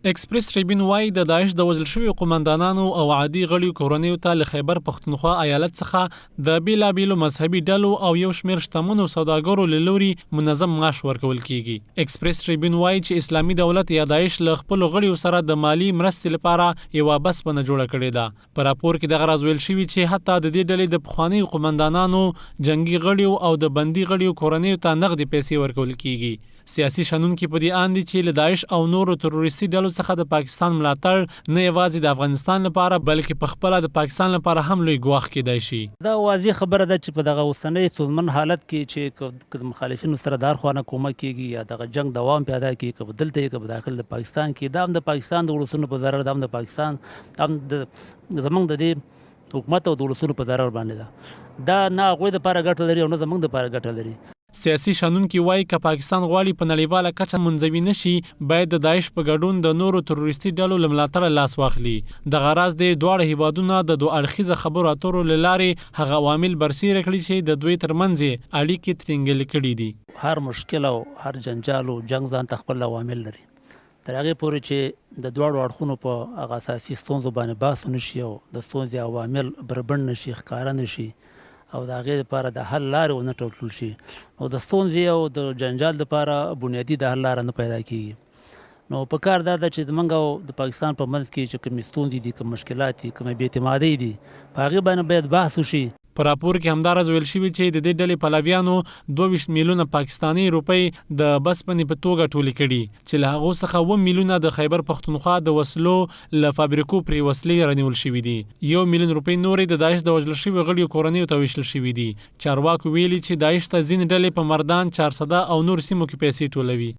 ایکسپریس ټریبیون وايي، د داعش د وژل شویو قوماندانانو او عادي غړیو کورنیو ته له خیبر پښتونخوا ایالت څخه د بېلابېلو مذهبي ډلو او یو شمېر شتمنو سوداګرو له لوري منظم معاش ورکول کېږي. ایکسپریس ټریبیون وايي چې اسلامي دولت یا داعش له خپلو غړیو سره د مالي مرستې لپاره یوه بسپنه جوړه کړې ده. په راپور کې دغه راز ویل شوي چې حتی د دې ډلې د پخوانیو قوماندانانو، جنګي غړیو او د بندي غړیو کورنیو ته نغدې پیسې ورکول کېږي. سیاسي شنونکي په دې اند دي چې له داعش او نورو تروریستي ډلو څخه د پاکستان ملاتړ نه یوازې د افغانستان لپاره بلکې په خپله د پاکستان لپاره هم لوی ګواښ کېدای شي. دا واضح خبره ده چې په دغه اوسنی ستونزمن حالت کې چې که د مخالفینو سره د هر خوا نه کومک کېږي یا دغه جنګ دوام پیدا کړي، که په دلته وي که په داخل د پاکستان کې، دا هم د پاکستان د ولسونو په ضرر، دا هم د پاکستان هم د زمونږ د دې حکومت او د ولسونو په ضرر باندې ده. دا نه هغوی دپاره ګټه لري او نه زمونږ دپاره ګټه لري. سیاسي شنونکي وايي، که پاکستان غواړي په نړیواله کچه منزوي نه شي، باید د داعش په ګډون د نورو تروریستي ډلو له ملاتړه لاس واخلي. دغه راز دې دواړه هېوادونه د دوه اړخیزه خبرو اترو له لارې هغه عوامل برسېره کړي چې د دوی ترمنځ یې اړیکې ترینګلې کړې دي. هر مشکل او هر جنجال او جنګ ځانته خپل عوامل لري. تر هغې پورې چې د دواړو اړخونو په هغه اساسي ستونزو باندې بحث ونه شي او د ستونزې عوامل بربنډ نه شي، ښکاره نه شي او د هغې لپاره د حل لارې ونه ټاکل شي، نو د ستونزې او د جنجال لپاره بنیادي د حل لاره نه پیدا کیږي. نو په کار دا ده چې زمونږ او د پاکستان په منځ کې چې کومې ستونزې دي، کوم مشکلات دي، کومې بې اعتمادۍ دي، په هغې باندې باید بحث وشي. په راپور کې همداراز ویل شوي چې د دې ډلې پلویانو 22 میلیونه پاکستانۍ روپۍ د بسپنې په توګه ټولې کړي چې له هغو څخه اووه میلیونه د خیبر پښتونخوا د وسلو له فابریکو پرې وسلې رانیول شوي دي. یو میلیون روپۍ نورې د داعش د وژل شویو غړیو کورنیو ته ویشل شوي دي. چارواکو ویلي چې داعش ته ځینې ډلې په مردان، چارسده او نورو سیمو کې پیسې ټولوي.